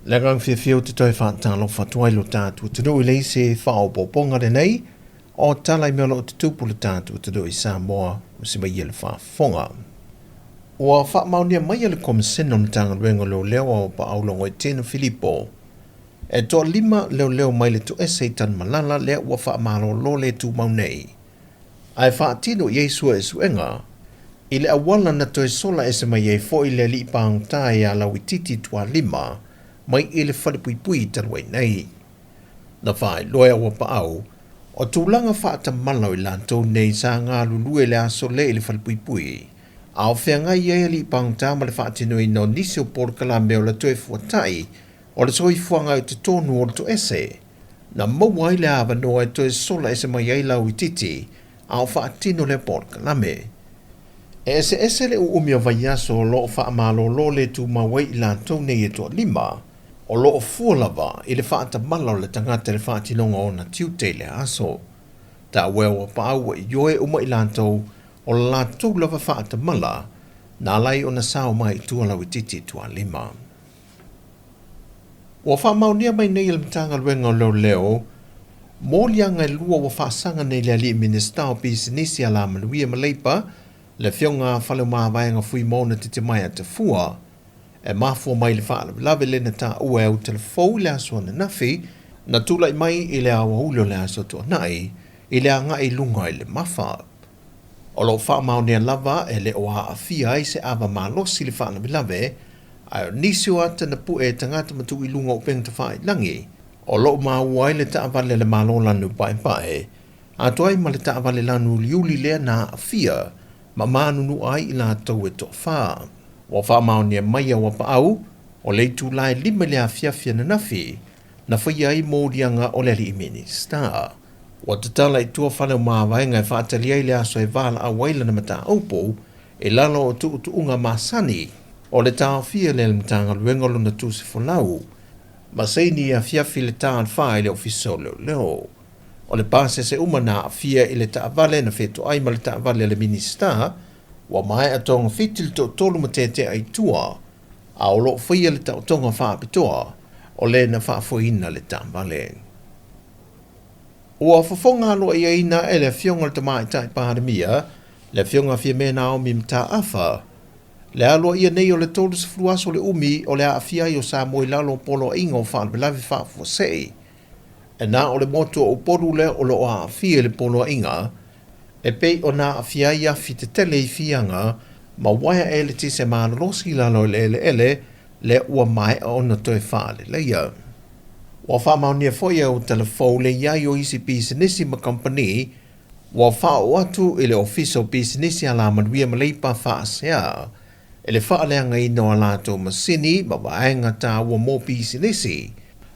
Le agaga fiafia ou te toe faatalofa atu ai lo tatou atunuu i le isi faaopoopoga lenei o tala i mea o lo o tutupu i le tatou atunuu i Samoa ma si maia le faafofoga. Ua faamaonia mai e le Komesina o le Matagaluega o Leoleo a Auapaau Logoitino Filipo e toalima leoleo mai le toese i Tanumalala lea ua faamalolo le tumau nei ae faatino i ai suesuega i le auala na toe sola ese mai ai foi le alii pagota ia Lauititi Tualima mai i le falepuipui talu ai nei. Na faailoa e Auapaau, o tulaga faatamala o i latou nei sa galulue i le aso le i le falepuipui, a o feagai ai alii pagota ma le faatinoina o nisi o polokalame o le toe fuatai o le soifuaga i totonu o le toese, na maua ai le avanoa e toe sola ese mai ai Lauititi a o faatino lea polokalame. E eseese le uumi o vaiaso o lo o faamalolo le tumau ai i latou nei e toalima, o lo o fua lava i le faatamala o le tagata i le faatinoga o ona tiute i lea aso. Taua e Auapaau ua ioe uma i latou o le latou lava faatamala na ala ai ona sao mai i tua Lauititi Tualima. Ua faamaonia mai nei e le Matagaluega o Leoleo moliaga e lua ua faasaga nei le alii Minisita o Pisinisi, Alamanuia ma Leipa, le Afioga a Faleomavaega Fuimaona Titimaea Tafua, e mafua mai le faalavelave lea na taua e Autalafou i le aso ananafi, na tulai mai i le aoauli o le aso Toonai i le agai i luga i le Mafa. O lo o faamaonia lava e le o aafia ai se ava malosi i le faalavelave, ae o nisi o ata na pue e tagata ma tuu i luga o upega tafailagi, o lo o maua ai le taavale a le Malo lanu paepae, atoa ai ma le taavale lanu uliuli lea na aafia ma manunua ai i latou e toafa. Ua faamaonia mai e Auapaau, o le itula e 5 i le afiafi ananafi, na faia ai moliaga o le alii Minisita. Ua tatala i tua fale o mavaega e faatali ai le aso e valaau ai lana mataupu i lalo o tuutuuga masani o le taofia lea e le Matagaluega o lona tusi folau ma saini i afiafi le ta 4 i le Ofisa o Leoleo. O le pasese uma na aafia i le taavale na fetoai ma le taavale a le Minisita ua maea togafiti le toatolu ma tetea i tua, a o lo o faia le taotoga faapitoa o le na faafoeina le taavale. Ua fofoga aloaiaina e le Afioga i le Tamaitai Palemia, le Afioga Fiame Naomi Mataafa, le aloaia nei o le 30 aso le umi o le aafia ai o Samoa i lalo o Poloaiga o Faalavelave Faafuasei. E na o le motu o Upolu lea o lo o aafia i le poloaiga, e pei ona aafia ai afi tetele i Fiaga ma uaea eletise malolosi i lalo i le eleele lea ua maea ona toe faaleleia. Ua faamaonia foi e Autalafou le i ai o isi pisinisi ma kamupani ua faaoo atu i le Ofisa o Pisinisi Alamanuia ma Leipa Faasea i le faaleagaina o a latou masini ma vaega taua mo pisinisi,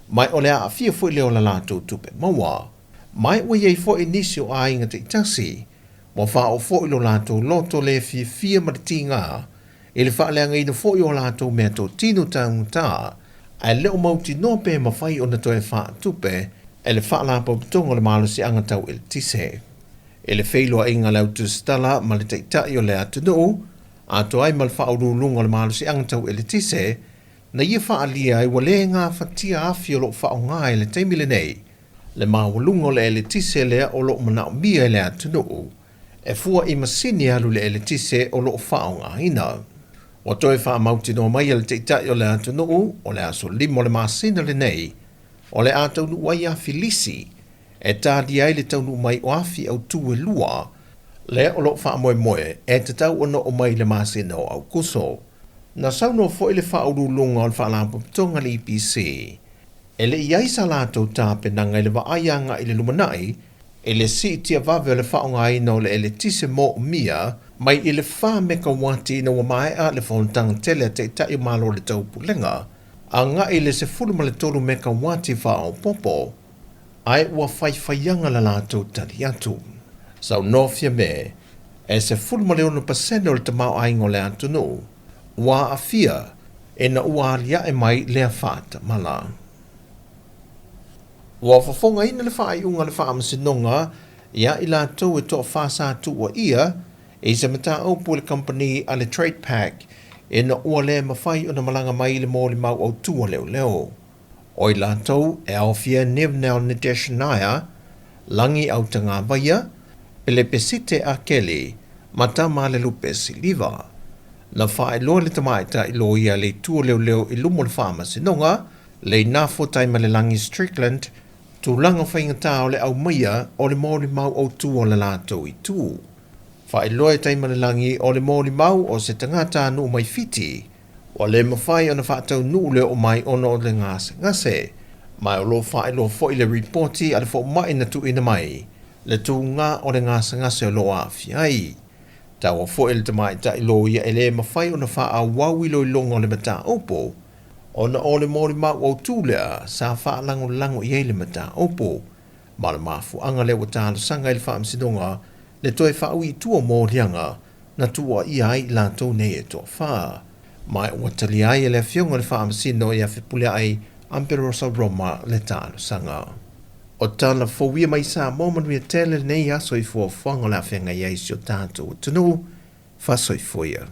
ma o le aafia foi lea o la latou tupe maua. Ma ua i ai foi nisi o aiga taitasi ua faaoo foi lo latou loto le fiafia ma le tiga i le faaleagaina foi o a latou meatotino taugata, ae le o mautinoa pe mafai ona toe faatupe e le Faalapotopotoga o le Malosiaga Tau Eletise. I le feiloaiga a le Autusitala ma le Taitai o le atunuu, atoa ai ma le Faauluuluga o le Malosiaga Tau Eletise, na ia faaalia ai ua le gafatia afi o lo o faaaoga i le taimi lenei le maualuga o le eletise lea o lo o manaomia e le atunuu e fua i masini alu i le eletise o lo o faaaogaina. Ua toe faamautinoa mai e le Taitai o le atunuu o le aso 5 o le masina lenei o le a taunuu ai afi lisi e talia ai le taunuu mai o afi autū e lua lea o lo o faamoemoe e tatau ona oo mai i le masina o Aokuso. Na saunoa foi le Faauluuluga o le Faalapotopotoga a le EPC e le i ai sa latou tapenaga i le vaai agai i le lumanai i le siitia vave o le faaaogaina o le eletise moomia mai i le 4 mekauati ina ua maea le fonotaga tele a Taitai o Malo o le Taupulega agai i le 13 mekauati faaopoopo, ae ua faifaiaga la latou tali atu. Saunoa Fiame, e 16% o le tamaoaiga o le atunuu ua aafia ina ua aliae mai lea faatamala. Ua fofogaina le faaiuga a le Faamasinoga iā i latou e toafa sa tuuaia i se mataupu i le kamupani a le Trade Pack ina ua le mafai ona malaga mai i le molimau autu a leoleo. O i latou e aofia Nirnel Nitesh Nair, Lagi Autagavaia, Pelepesite Akeli, ma Tamalelupe Siliva. Na faailoa e le tamaitai loia a le Itu o Leoleo i luma o le Faamasinoga, Leinafo Taimalelagi Strickland, tulaga faigata o le aumaia o le molimau autu a le latou itu. Faailoa e Taimalelagi o le molimau o se tagatanuu mai Fiti, ua le mafai ona faataunuu le oo mai ona o le gasegase, ma o lo o faailoa foi le ripoti a le fomai na tuuina mai le tuga o le gasegase o lo o aafia ai. Taua foi le tamaitai loia e le mafai ona faaauau iloiloga o le mataupu ona o le molimau autu lea sa faalagolago i ai le mataupu, ma o le mafuaaga lea ua talosaga ai le Faamasinoga le toe faaui i tua o moliaga na tuuaia ai i latou nei e toafa. Ma ua talia ai e le Afioga i le Faamasino ia Fepuleai Amperosa Roma le talosaga. O tala fou ia mai Samoa manuia tele lenei aso i fuafuaga o le a feagai ai si o tatou atunuu. Faasoifua ia.